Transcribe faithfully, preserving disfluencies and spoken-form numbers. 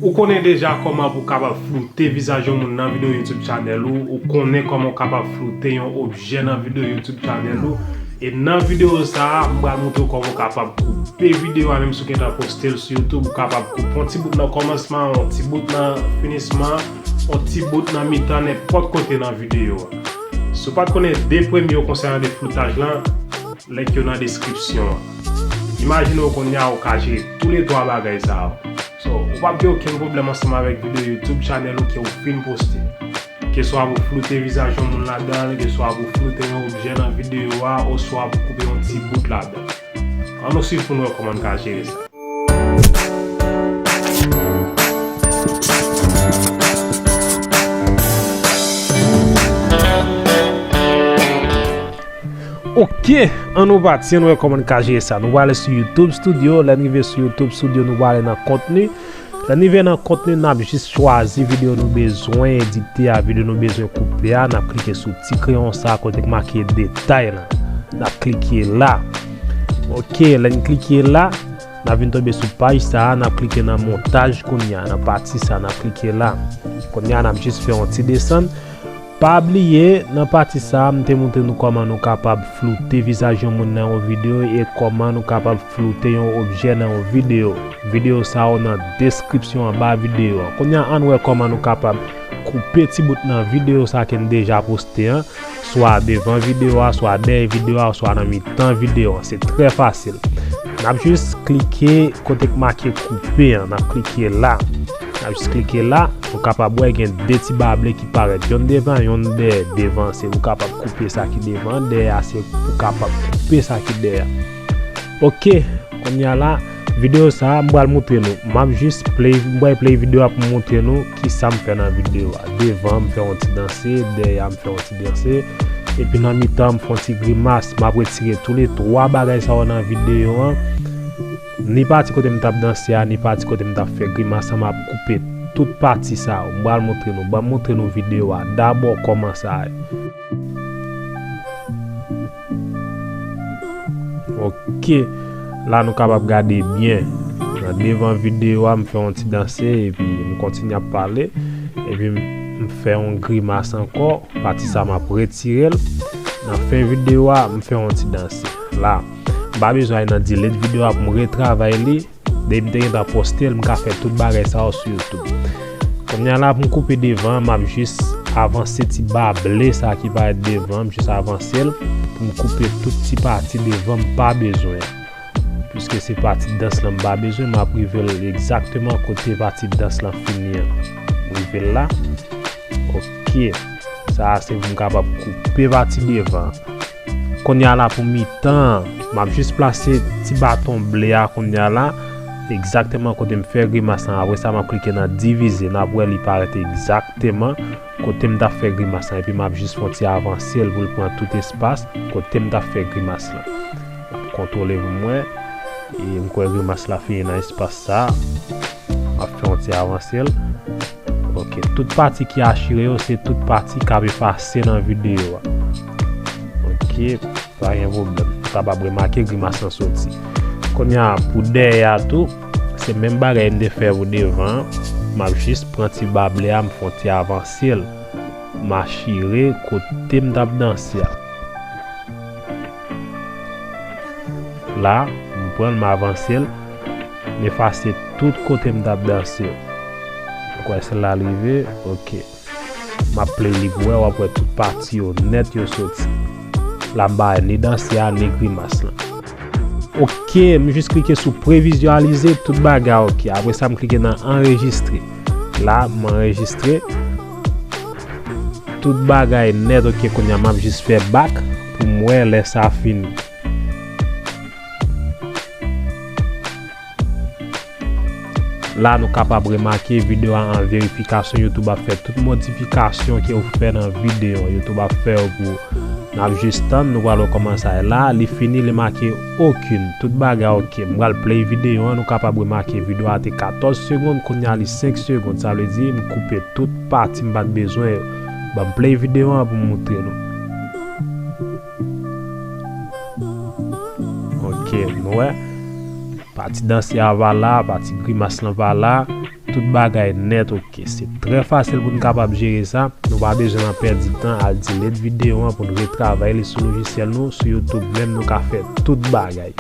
Ou konnen deja kòman pou w kapab floute vizaj yon moun nan videyo YouTube channel ou, ou konnen kòman w kapab floute yon objè nan videyo YouTube channel ou, e nan videyo sa a, m pral montre w kòman w kapab koupe videyo a, menm si w gentan poste l sou YouTube, ou kapab koupe yon ti bout nan kòmansman, yon ti bout nan finisman, yon ti bout nan mitan, nenpòt kote nan videyo a. Si w pa t konnen de premye yo konsènan de floutaj lan, link yo nan deskripsyon an. Imajine w kounye a ou ka jere tou le twa bagay sa yo. So, ou p ap gen okenn pwoblèm ansanm avèk videyo YouTube channel ou ke ou fin poste. Keswa pou floute vizaj yon moun ladan l, keswa pou floute yon objè nan videyo a, oswa pou koupe yon ti bout ladan. Ann nou swiv pou n wè kòman n ka jere sa. Ok, ann nou pati, ann wè kòman n ka jere sa. Nou prale sou YouTube Studio, lè n rive sou YouTube Studio, nou prale nan kontni. Lè n rive nan kontni, n ap jis chwazi videyo nou bezwen edite a, videyo nou bezwen koupe a, n ap klike sou ti kreyon sa kote k make detay lan. N ap klike la. Ok, lè n klike la, n ap vin tonbe sou paj sa a, n ap klike nan montaj kounye a, nan pati sa a, n ap klike la. Kounye a, n ap jis fè yon ti desann. Pa bliye, nan pati sa a, m te montre nou kòman nou kapab floute vizaj yon moun nan yon videyo e kòman nou kapab floute yon objè nan yon videyo. Videyo sa yo nan deskripsyon anba videyo an. Kounye a, ann wè kòman nou kapab koupe ti bout nan videyo sa ke n deja poste an, swa devan videyo a, swa dèyè videyo a, swa nan mitan videyo an. Se trè fasil. N ap jis klike kote k make koupe an, n ap klike la. N ap jis klike la, nou kapab wè gen de ti ba ble ki parèt, yonn devan, yonn dèyè. Devan se ou kapab koupe sa ki devan, dèyè a se ou kapab koupe sa ki dèyè. Ok, kounye a la, videyo sa a, m pral montre nou. M ap jis play, m pral play videyo a pou m montre nou kisa m fè nan videyo a. Devan, m fè yon ti danse, dèyè a, m fè yon ti danse. Epi nan mitan, m fè yon ti grimas. M ap retire tou le twa bagay sa yo nan videyo an. Ni pati kote m t ap danse a, ni pati kote m t ap fè grimas lan, m ap koupe tout pati sa yo. M pral montre nou, ban m montre nou videyo a dabò kòman sa ye. Ok, la nou kapab gade byen. Nan devan videyo a, m fè yon ti danse, epi m kontinye ap pale, epi m, m fè yon grimas ankò. Pati sa m ap retire l. Nan fen videyo a, m fè yon ti danse. La, m pa bezwen al nan delete videyo a pou m retravay li. Depi m te gentan poste l, m ka fè tout bagay sa yo sou YouTube. Kounye a la, pou m koupe devan, m ap jis avanse ti ba ble sa ki parèt devan, m jis avanse l pou m koupe tout ti pati devan m pa bezwen. Piske se pati dans lan m pa bezwen, m ap rive l egzakteman kote pati dans lan fini an. M rive l la. Ok. Sa a se pou m kapab koupe pati devan. Kounye a la pou mitan an, m ap jis plase ti baton ble a kounye a la, egzakteman kote m fè grimas lan. Apre sa, m ap klike nan divize. N ap wè li parèt egzakteman kote m t ap fè grimas lan. Epi m ap jis fè yon ti avanse l pou l pran tout espas kote m t ap fè grimas lan. M ap kontwole pou m wè. E m kwè grimas la fini nan espas sa a. M ap fè yon ti avanse l. Ok, tout pati ki achire yo, se tout pati k ap efase nan videyo a. Ok, pa gen pwoblèm. Ou kapab remake grimas lan soti. Kounye a, pou dèyè a tou, se menm bagay m te fè pou devan an. M ap jis pran ti ba ble a, m fè yon ti avanse l. M achire kote m t ap danse a. La, m pran l, m avanse l, m efase tout kote m t ap danse yo. Ou kwè se la l rive? Ok. M ap play li pou wè, w ap wè tout pati yo nèt yo soti. La m pa wè ni danse a, ni grimas lan. Ok, m jis klike sou previzyalize, tout bagay ok. Apre sa, m klike nan anrejistre. La, m anrejistre. Tout bagay nèt, ok, kounye a m ap jis fè back pou m wè lè sa fini. La, nou kapab remake videyo a an verifikasyon. YouTube ap fè tout modifikasyon ke ou fè nan videyo an. YouTube ap fè yo pou ou. N ap jis tann, nou pral wè kòman sa ye. La, li fini, li make okenn. Tout bagay ok. M pral play videyo an, nou kapab remake videyo a te katòz segonn, kounye a li senk segonn. Sa vle di, m koupe tout pati m pa t bezwen yo. Ban m play videyo an pou m montre nou. Ok, nou wè. Pati danse a pa la, pati grimas lan pa la. Tout bagay nèt oke. Se trè fasil pou n kapab jere sa. Nou pa bezwen nan pèdi tan al delete videyo an pou n retravay li sou lojisyèl nou. Sou YouTube menm nou ka fè tout bagay.